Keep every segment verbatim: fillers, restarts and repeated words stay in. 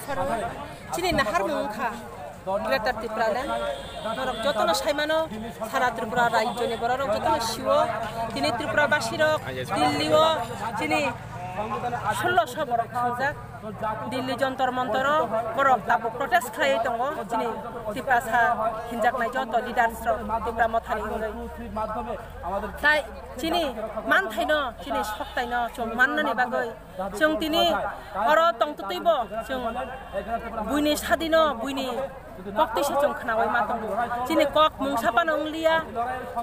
Saro, chini naharmung wngkha Greater Tipraland. Norok jotono saimano, sara Tripura rajyoni bororok jotono siwo, chini Tripura basirok, Delhi-o chini sullo so borok thangjak. Delhi Jantar Mantaro borok tabuk protest khlaiwi tongo, chini Tiprasa hinjaknai joto leaders rok Tipra Mothani wngwi. Tai chini manthaino, chini soktaino chwng mannani bagwi chwng tini oro tongtwtwibo chwng buini sadino, buini koktwisa chwng khnawi ma tongo. Chini kok mungsa phano wngliya,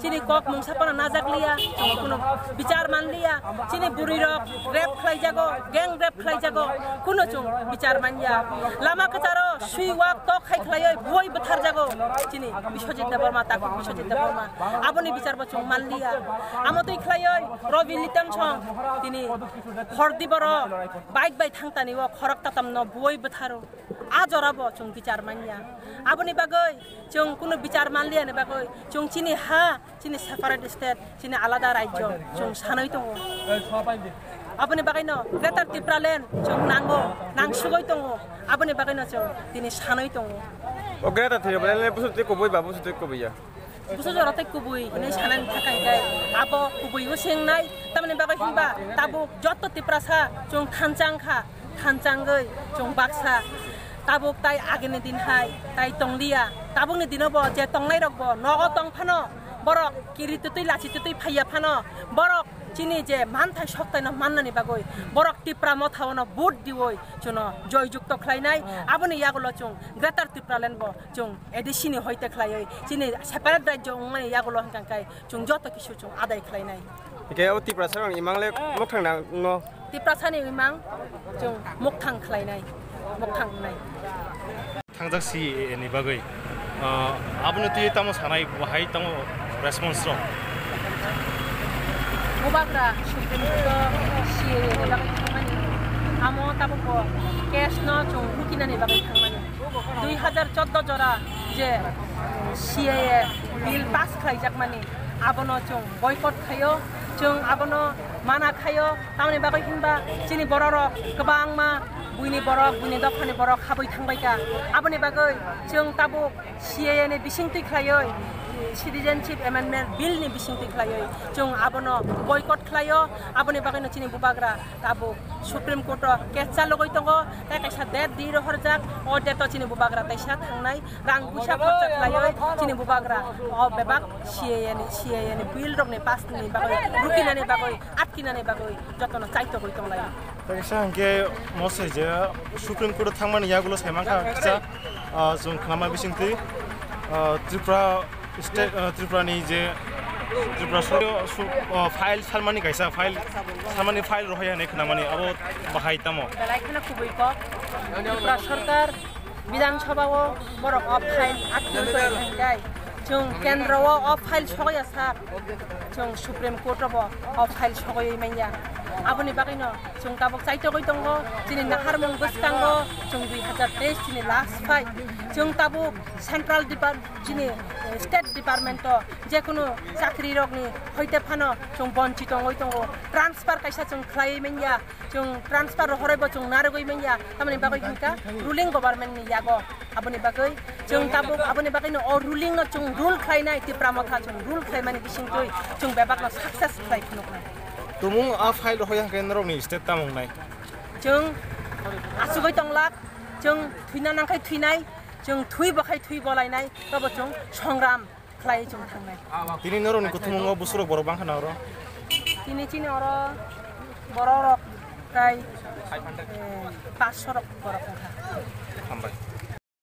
chini kok mungsa phano najakliya, chwng kuno bichar manliya. Chini bwrwirok rape khlaijago, gang rape khlaijago, kuno chwng bichar manya. Lama kwcharo sui wak tok khai khlaiwi buwai bwtharjago. Chini Biswajit Debbarma, Takhuk Biswajit Debbarma. Aboni bichar bo chwng manliya. Amo twi khlaiwi Robi Litan song tini hordi boro bike bai thangtani o khorok tatam no buwai bwtharo. A jora bo chwng bichar manya. Aboni bagwi chwng kuno bichar manliya ni bagwi chwng chini ha, chini separate state, chini alada rajyo chwng sanwi tongo. Aboni bagwi no Greater Tipraland chwng nango, nangsugwi tongo. Aboni bagwi no chwng tini sanwi tongo. O Greater Tipraland le busu twi kubui ba busu twi kubui ya. Busu jora tei kubui hinwi sanani thangkha hwnkhe abo kubuibo se wngnai, tamoni bagwi hinba tabuk joto Tiprasa chwng thansa wngkha, thansa wngwi chwng baksa. Tabuk tai agini din hai tai tongliya, tabukni dino bo je tongnairok bo nogo tong phano, borok kiri twtwi lachi twtwi phaiya phano, borok chini je manthai soktaino mannani bagwi borok Tipra Motha-o no vote diwi chwngno joy jukto khlainai. Aboni yagulo chwng Greater Tipraland bo chwng A D C ni hoite khlaiwi, chini separate rajyo wngmani yagulo hwnkha khe chwng joto kisu chwng adai khlainai. Hwnkhe o Tiprasa rokni imang le mokthang nang no? Tiprasa ni imang chwng mokthang khlainai, mokthang wngnai. Thangjak C A A ni bagwi, ah, abono twi tamo sanai, bahai tamo response rok? Bubagra Supreme Court o C A A ni bagwi thangmani, amo tabukbo case no chwng rukinani bagwi thangmani. Dui hajar chordo jora je C A A bill pass khlaijakmani, abono chwng boycott khaio, chwng abono mana khaio, tamoni bagwi hinba chini bororok kwbangma buini borok, buini dophani borok habwi thangbaikha. Aboni bagwi chwng tabuk C A A ni bisingtwi khlaiwi, Citizenship Amendment Bill ni bisingtwi khlaiwi chwng abono boycott khlaio. Aboni bagwino chini bubagra tabuk Supreme Court o case chalogwi tongo, tei kaisa date di rohorjak, o date o chini bubagra teisa thangnai, rang puisa khorcha khlaiwi chini bubagra o bebak C A A ni, C A A ni bill rokni pass ni bagwi, rukinani bagwi, atkinani bagwi jotono chaitogwi tonglaio. Tei kaisa hwnkhe mosai je Supreme Court o thangmani yagulo saimankha kisa, ah, chwng khnama bisingtwi, ah, Tripura State, ah, Tripura ni je Tripura sorkar su-, ah, file salmani kaisa file salmani file rohorya hinwi khnamani abo bahai tamo? Belai kheno kubui kok. Tripura sorkar Bidhan Sabha o borok o file atwi tongkha hwnkhe chwng kendro o o file sogwi ya sak, chwng Supreme Court o bo o file sogwi manya. Aboni bagwino chwng tabuk chaitogwi tongo, chini naharmung bwskango chwng dui hajar teis chini last phai. Chwng tabuk Central Depart-, chini, eh, State Department o jekunu chakri rokni hoite phano chwng bonchito wngwi tongo, transfer kaisa chwng khlaiwi manya, chwng transfer rohorwi bo chwng narwgwi manya, tamoni bagwi hwnkha ruling government ni yago. Aboni bagwi chwng tabuk, aboni bagwino o ruling no chwng rule khlainai, Tipra Motha chwng rule khlaimani bisingtwi chwng bebakno success khlai phunuknai. Tumung a file rohorya hwnkhe norokni state tamo wngnai? Chwng achugwi tonglak, chwng thwina nangkhai thwinai, chwng thwi bo khai thwi bolainai, tobo chwng songram khlai chwng thangnai. Tini norokni kuthumungo busurok borok bangkha na oro? Tini chini oro bororok tai, eh, paanch sho rok borok wngkha. Hambai.